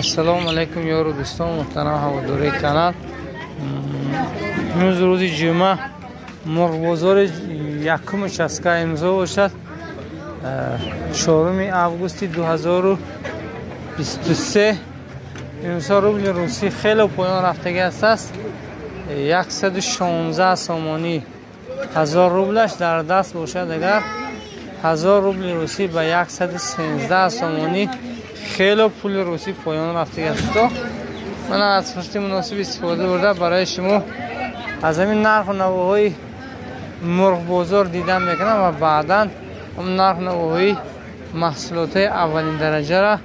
Ассалому алайкум ёру дӯстон, муҳтарам ҳаводораи канал. Имрӯз рӯзи ҷумъа, мурғбозори якуми часка имзо бошад, 4 августи 2023. Имрӯзҳо рубли русӣ хеле поён рафтагӣ аст, 116 сомонӣ 1000 рублаш дар даст бошад. Агар 1000 рубли русӣ ба 113 сомонӣ, хеле пули русӣ поён рафтагӣ аст. Ман аз фурсати муносиб истифода бурда барои шумо аз ҳамин нарху навоҳои мурғбозор дидан мекунам ва баъдан нарху навоҳои маҳсулотҳои аввалин дараҷаро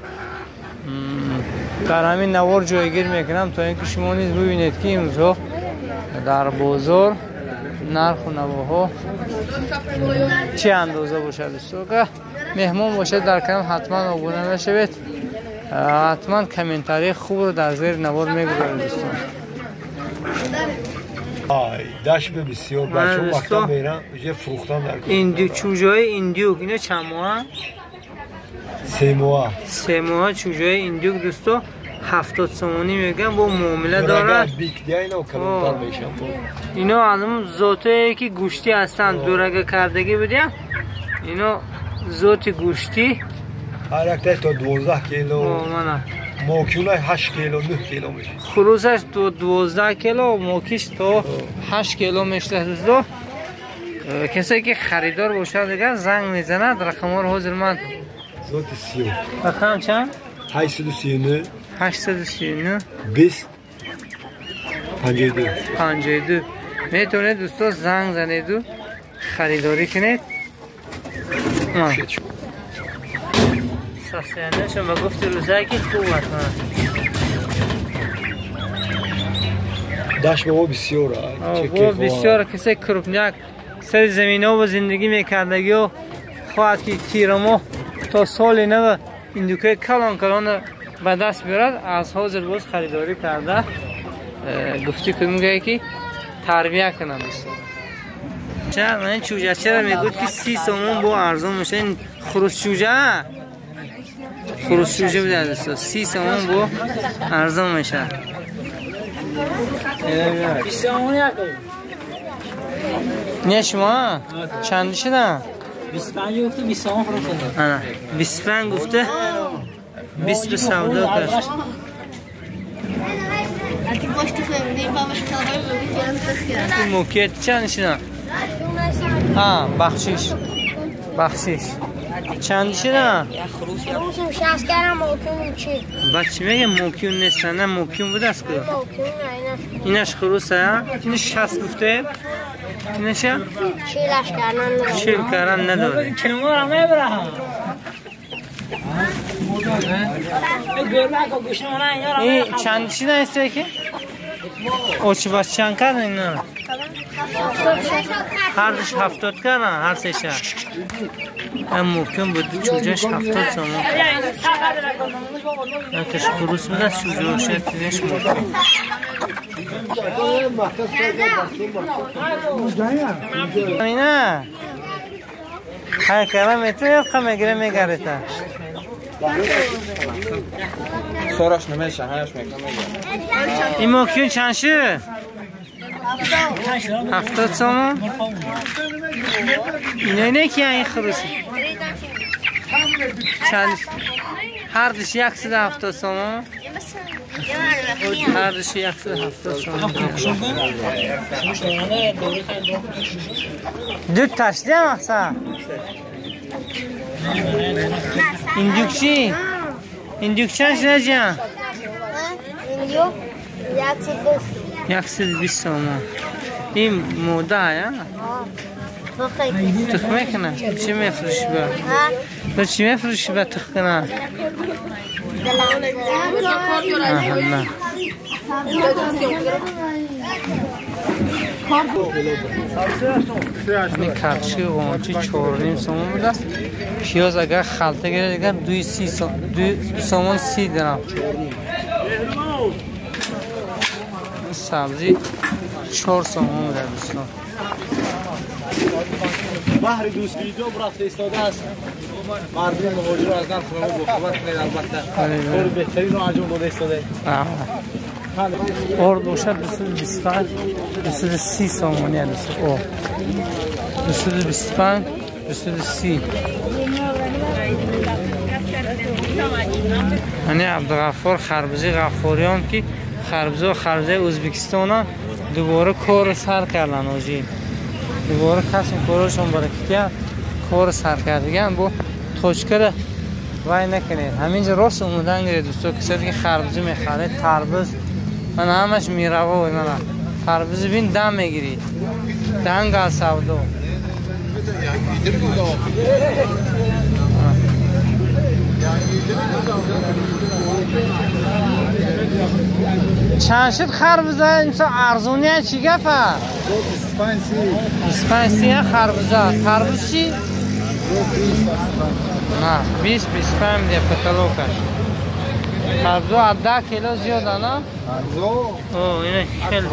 дар ҳамин навор ҷойгир мекунам, то ин ки шумо низ бибинед, ки имрӯзҳо дар бозор нарху навоҳо чӣ андоза бошад. Дӯсто, меҳмон бошед дар канал, ҳатман обуна мешавед, ҳатман комментарии хубро дар зери навор мегузоред, дӯстон. Дашбе бисёр бачаҳо мактаб меран, уже фурӯхтан дар индюк, чӯҷаи индюк ино чанд моҳа? 3 моҳа. 3 моҳа чӯҷаи индюк, дӯсто, 70 сомонӣ мегӯям, бо муомила дорад. Ино аз он зотое ки гӯштӣ ҳастанд, дурага кардагӣ будям, ино зоти гӯштӣ. Ҳар якта то 12 кило. Мокюна 8 кило, 9 кило мешавад. Хурӯсаш то 12 кило, мокиш то 8 кило мешавад, дӯсто. Касое ки харидор бошад, дигар занг мезанад, рақамҳоро ҳозир ман. Зоти сиёҳ. Рақам чанд? 839. 839 20 52. 52. Метавонед, дӯсто, занг занеду харидорӣ кунед. Состояниешон ба гуфти рӯзае ки хуб аст. Дашт бо бисёр. Бо бисёр касе крупняк сари заминаҳо бо зиндагӣ мекардагиё хоҳад ки тирамо то соли нав индюкаи калон калона ба даст биёрад, аз ҳозир боз харидорӣ карда гуфтӣ кунем, ки тарбия кунам, дӯстон. Ман чӯҷачаро мегӯяд, ки 30 сомон бо арзон мешавад. Ин хурӯсчӯҷа, хурӯсчӯҷа буда, дӯсто, 30 сомон бо арзон мешавад. Не, шумо чанд шуда? 25 гуфта 20 сомон фурӯхта. Ана 25 гуфта 20 савдо кард. Мокият чанд шуда? А, бахшиш. Бахшиш. Чанд шуда? Хурӯсум 60 грамм, мокиюм 40. Ба чӣ мегӯям, мокиюм нест, на мокиюм будааст ку? Инаш хурӯс, а? Ин 60 гуфта? Инаша? 40 кардан надорад. 40 кардан надорад. Ин чанд шуда аст ки? Очи бас чанд кардан ино? Ҳар душ 70 кардан, ҳар сеша. Ам мумкин буд чӯҷаш 70 сомон. Якаш хурӯс будааст, чӯҷааш якаш мумкин. Ина ҳар кара метавонад қа мегира мегарета. Сораш намеша, ҳаяш мекунам мегирам. Ин мокиюн чанд шуд? 70 сомон. Ино не ки ин хурӯс? Чанд? Ҳар душ 170 сомон. Ҳар душ 170 сомон. Ду ташли мақсад. Индюк чӣ? Индюк чанд шуда, ҷан? Индюк 120. 120 сомон. Ин мода, я? Тухм мекунад? Чӣ мефурӯшӣ ба? Ба чӣ мефурӯшӣ ба тухм кунад? Ин картошки ғончи 4.5 сомон будааст. Пиёз агар халта гирад, агар 2 сомон 30 дирам. Сабзӣ 4 сомон будааст, дӯстон. Баҳри дӯстгириҷо рафта истодааст. Мардуми муҳоҷирро аз нархи наво бохабар кунед, албатта. Кори беҳтаринро анҷом дода истодаед. Орд бошад 225, 230 сомонӣ аст. О 225, 230. Ани Абдуғаффор харбузи Ғаффориён ки харбузо харбузаи Ӯзбекистона дубора кор сар кардан оҷи. Дубора касм корашон баракатия кор сар кардаган бо точкара вай накунед. Ҳаминҷо рост омадан гиред дӯсто, касоне ки харбуза мехаред, тарбуз мана ҳамаш мировой, мана тарбузи бин дам мегирӣ. Дангал савдо. Чанд шуд харбуза? Имсол арзония чӣ гапа? 25 си харбуза. Тарбуз чӣ? На, 20 25 мея потолокаш. Харбузо аз 10 кило зиёда, на? О, ина хеле.